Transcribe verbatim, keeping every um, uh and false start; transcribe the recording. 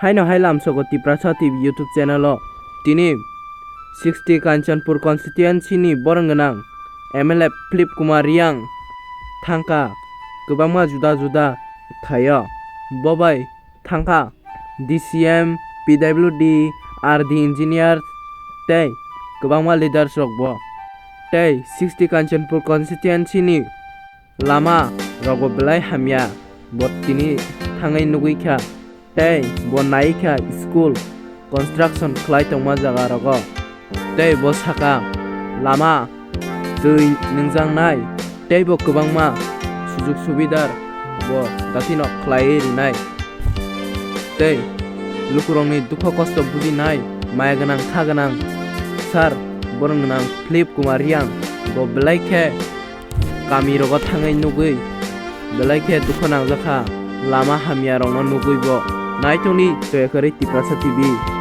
Haino hai lamsogo Tiprasa T V YouTube channel o tini sixty Kanchanpur constituency ni borok gwnang M L A Philip Kumar Reang thangkha kwbangma juda juda thaio. Bo bai thangkha D C M, P W D, R D engineer tei kwbangma leaders rok bo. Tei sixty Kanchanpur constituency ni lama rokbo belai hamya, bo tini thangwi nugwi kha. Tei bo nai kha school construction khlai tongma jaga rogo. Tei bo saka lama twi nungjaknai, tei bo kwbangma sujuk subidar bo datino khlaiwi rinai. Tei lukurokni dukho kosto bujinai maya gwnang kha gwnang sir, borok gwnang Philip Kumar Reang bo belai khe kami rogo thangwi nugwi belai khe dukho nangjakha, lama hamya rokno nugwi bo. Naitokni Toyakhari Tiprasa T V.